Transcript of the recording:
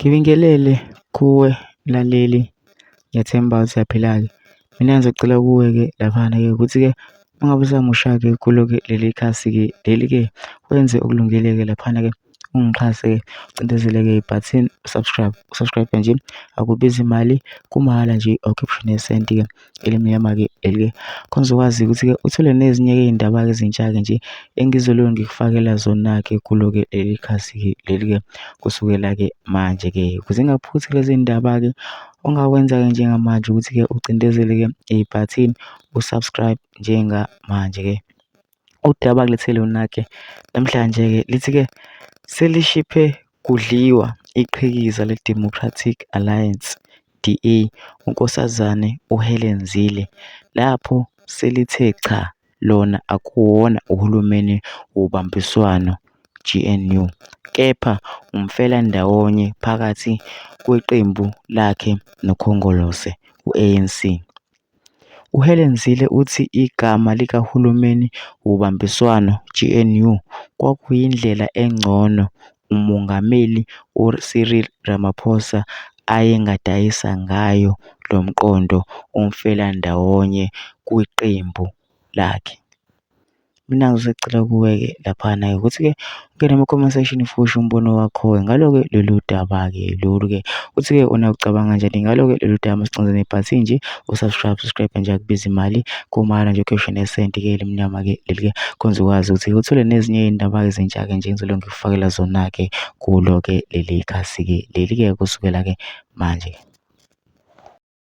Ngibingelele kuwe mlaleli, ngiyathemba ukuthi uyaphila-ke. Mina ngizocela kuwe-ke laphana-ke ukuthi-ke uma ngabe usamusha-ke kulo-ke leli khasi-ke leli-ke wenze okulungile-ke laphana-ke ungixhase-ke ucindezele-ke ibhathini subscribe nje, akubizi imali, kumahhala nje, awukhiphi nesenti-ke elimnyama-ke leli-ke khona uzokwazi ukuthi-ke uthole nezinye-ke iy'ndaba-ke ezintsha-ke nje engizolobe ngikufakela zona-ke kulo-ke leli khasi-ke leli-ke kusukela-ke manje-ke. Ukuze ngingaphuthi lezi ndaba-ke ongakwenza-ke njengamanje ukuthi-ke ucindezele-ke ibhathini u-subscribe njengamanje-ke. Udaba kulethele lona-ke namhlanje-ke lithi-ke selishiphe kudliwa iqhikiza le-Democratic Alliance, DA, uNkosazane uHelen Zille lapho selithe cha lona akuwona uhulumeni wobambiswano, GNU, kepha umfelandawonye phakathi kweqembu lakhe nokhongolose, u-ANC. UHelen Zille uthi igama likahulumeni wobambiswano, GNU, kwakuyindlela engcono uMongameli u-Cyril Ramaphosa ayengadayisa ngayo lo mqondo womfelandawonye kwiqembu lakhe. Mina ngizocela kuwe-ke laphana-ke ukuthi-ke ungene ama-comment section ufushe umbono wakho-ke ngalo-ke lolu daba-ke lolu-ke uthi-ke ucabanga kanjani ngalo-ke lolu daba. Masicindezele ibhathini nje subscribe nje, akubizi imali, kumahhala nje, ukhiphe nesenti-ke elimnyama-ke leli-ke khona uzokwazi ukuthi uthole nezinye iy'ndaba ezintsha-ke nje engizolobe ngikufakela zona-ke kulo-ke leli khasi-ke leli-ke kusukela-ke manje.